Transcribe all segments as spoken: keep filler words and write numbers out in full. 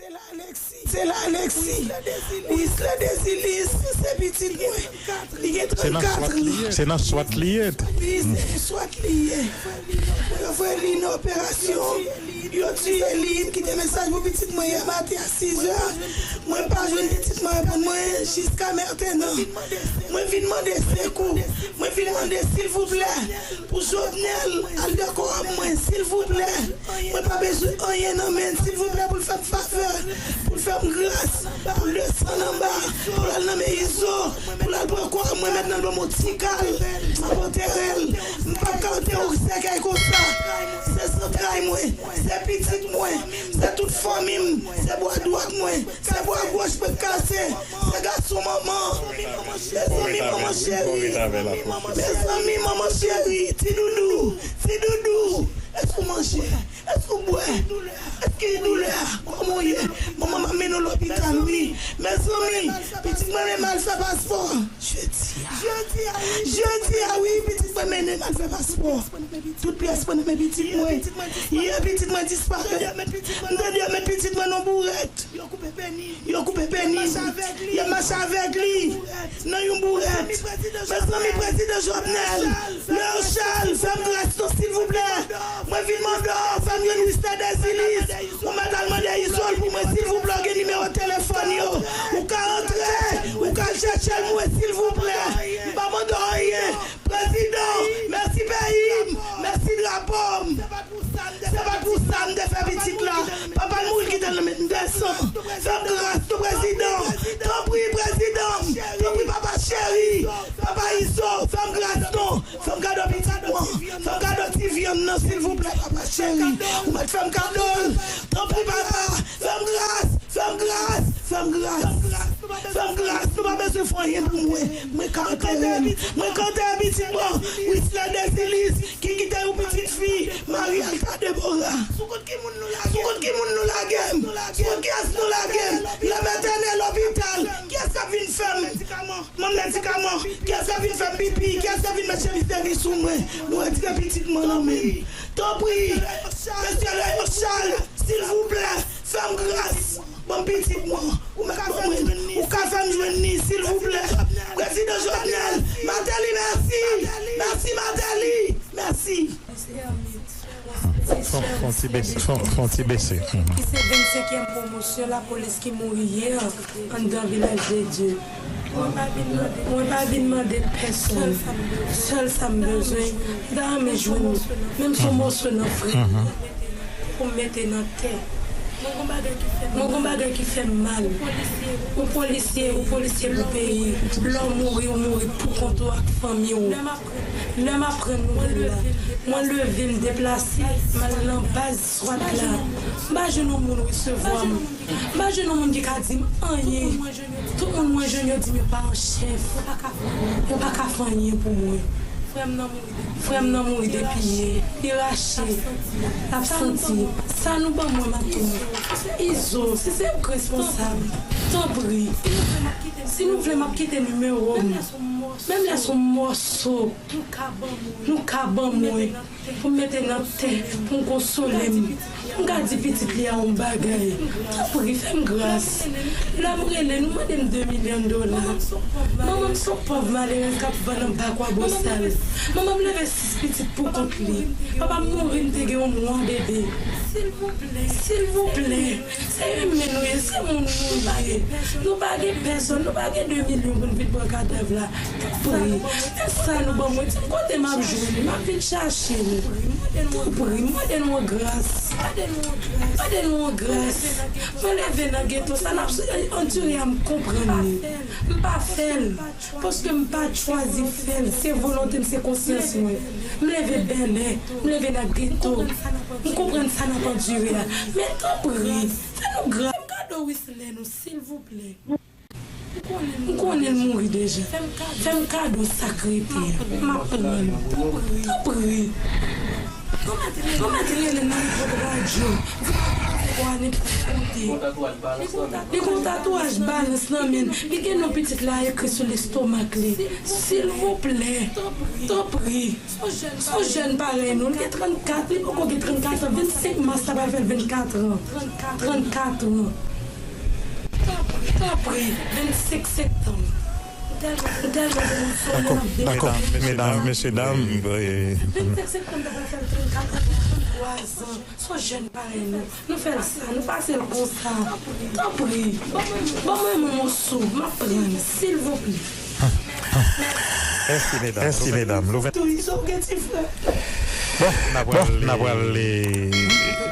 Se la Alexis, Wisler Desilis, se pitit mwen. Li gen trannkat an. Se nan swat li ye. Wi, se nan swat li ye. Yo voye li nan operasyon, yo tiye li, m kite mesaj pou pitit mwen yè maten a sis zè. Mwen pa jwenn pitit mwen reponn mwen jiska mentenan. Mwen vin mande sekou, mwen vin mande silvouplè pou Jovenel al dakò ak mwen, silvouplè. Mwen pa bezwen anyen nan men l, silvouplè, pou l fè m favè, pou l fè m gras, pou l desann anba, pou l al nan men Izo, pou l al pran kò mwen, mèt nan l ban m yon ti kal, m ap antere l. M p ap ka antere yon sèkèy konsa. Se zantray mwen, se pitit mwen, se tout fanmi m, se bwa dwat mwen, se bwa gòch mwen k kase, se gason manman. Mezanmi, manman cheri, mezanmi, manman cheri, ti doudou, ti doudou, èske w manje? Èske w bwè? Èske doulè a? Kòman w ye? Manman m ap mennen w lopital, wi. Mezanmi, pitit mwen menm al fè paspò. Jodi a. Jodi a, wi, pitit mwen mennen m al fè paspò. Tout pyès mwen nan men pitit mwen. Yè pitit mwen disparèt. M tande yo met pitit mwen nan bourèt. Yo koupe peni l. Y ap mache avèk li nan yon bourèt. Mezanmi, prezidan Jovenel, Leon Charles, fè m gras non, silvouplè. Mwen vin mande w, fè m jwenn Wisler Desilis. Ou mèt al mande Izo l pou mwen, silvouplè, w gen nimewo telefòn yo. Ou ka antre, ou ka al chèche l pou mwen, silvouplè. M pa mande w anyen. Prezidan, mèsi peyi m, mèsi drapo m. Se pa pou sa m te fè pitit la. Papa l mouri, l kite l nan men m, desann. Fè m gras tou, prezidan. Tanpri, prezidan m. Tanpri, papa cheri. Papa Izo, fè m gras non. Fè m kado pitit mwen. Fè m kado ti vyann nan, silvouplè, papa cheri. Ou mèt fè m kado l. Tanpri, papa. Fè m gras. Fè m gras. Fè m gras. Fè m gras. Nou pa bezwen fè anyen pou mwen. Mwen ka antere l. Mwen ka antere pitit mwen. Wisler Desilis, ki kite yon pitit fi, Marialta Deborah. Sou kont ki moun nou lage m? Sou kont kiyès nou lage m? Lèmetènèl, lopital. Kiyès k ap vin fè m? Manm medikaman. Kiyès k ap vin fè m pipi? Kiyès k ap vin met chemiz de ri sou mwen? Nou retire pitit mwen nan men m. Tanpri, mesye Leon Charles, silvouplè, fè m gras. Ban m pitit mwen. Ou mèt ban mwen. Ou ka fè m jwenn li, silvouplè. Prezidan Jovenel, Martelly, mèsi. Mèsi, Martelly. Mèsi. Fon, fon ti bese, fon, fon ti bese. Mhm. Ki se vennsenkyèm pwomosyon lapolis ki mouri yè anndan Vilaj de Dye. Mwen pa vin mande, mwen pa vin mande pèsonn. Sèl sa m bezwen, m ta renmen jwenn menm se yon mòso nan frè m pou m mete nan tè. Mwen gon bagay ki fè m mal. Ou polisye, ou polisye pou peyi. Lè w mouri, ou mouri pou kont ou ak fanmi w. Lè m aprann nouvèl la, mwen leve, m deplase, m al nan baz swat la. M pa jwenn yon moun resevwa m. M pa jwenn yon moun ki ka di m anyen. Tout moun mwen jwenn yo di m yo pa an chèf. Yo pa ka fè anyen pou mwen. Frè m nan mouri depi yè. Li rache. L ap santi. Sa nou ban mwen maten. Izo, si se ou k responsab, tanpri. Si nou vle, m ap kite nimewo m. Menm lè se yon mòso, nou ka ban mwen pou m mete nan tè, pou m konsole m, pou m ka di pitit li a yon bagay. Tanpri, fè m gras. Lè m rele, nou mande m de milyon dola. Manman m se yon pòv malerèz k ap vann anba Kwabosal. Manman m leve sis pitit pou kont li. Papa m mouri, m te gen yon mwa bebe. Silvouplè, silvouplè. Se imen nou ye, se moun nou ye. Nou pa gen pèsonn, nou pa gen de milyon pou n vin pran kadav la. Tanpri, menm sa nou ban mwen, di m kote m ap jwenn li, m ap vin chache l. Tanpri, mande nou yon gras. Mande nou yon gras. Mwen leve nan geto, sa n ap andire a, m konprann li. M pa fè l. Paske m pa t chwazi fè l, se volonte m, se konsyans mwen. M leve bèlè, m leve nan geto. M konprann sa n ap andire a. Men tanpri, fè nou gras. Fè m kado Wisler nou, silvouplè. M konnen l mouri deja. Fè m kado sa k rete a. M ap pran l. Tanpri. Yon mèt rele nan nenpòt radyo. Di pa gen espwa, nenpòt kote. Li gen yon tatouaj balans nan men l. Li gen non pitit la ekri sou lestomak li. Silvouplè. Tanpri. Se yon jèn parèy nou. Li gen trannkat. Li poko gen trannkat an. Vennsenk mas la pral fè l vennkat an. Trannkat an. Tanpri, vennsenk septanm. M tèlman, m tèlman gen yon sou Dakò, nan dakò. Medam, mesye dam, vennsenk septanm, ta pral fè l trannkat an, tranntwa zan. Se yon jèn parèy nou. Nou fè l sa, nou pase l konsa. Tanpri, ban mwen, ban mwen yon moso, m ap pran l, silvouplè. Mèsi medam. Mèsi medam. Louvè. Touye sa w gen ti frè. Bon, n ap pral.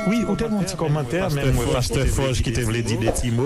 Wi, ou te gen yon ti kòmantè, men m wè pastè Fòj ki te vle di de ti mo.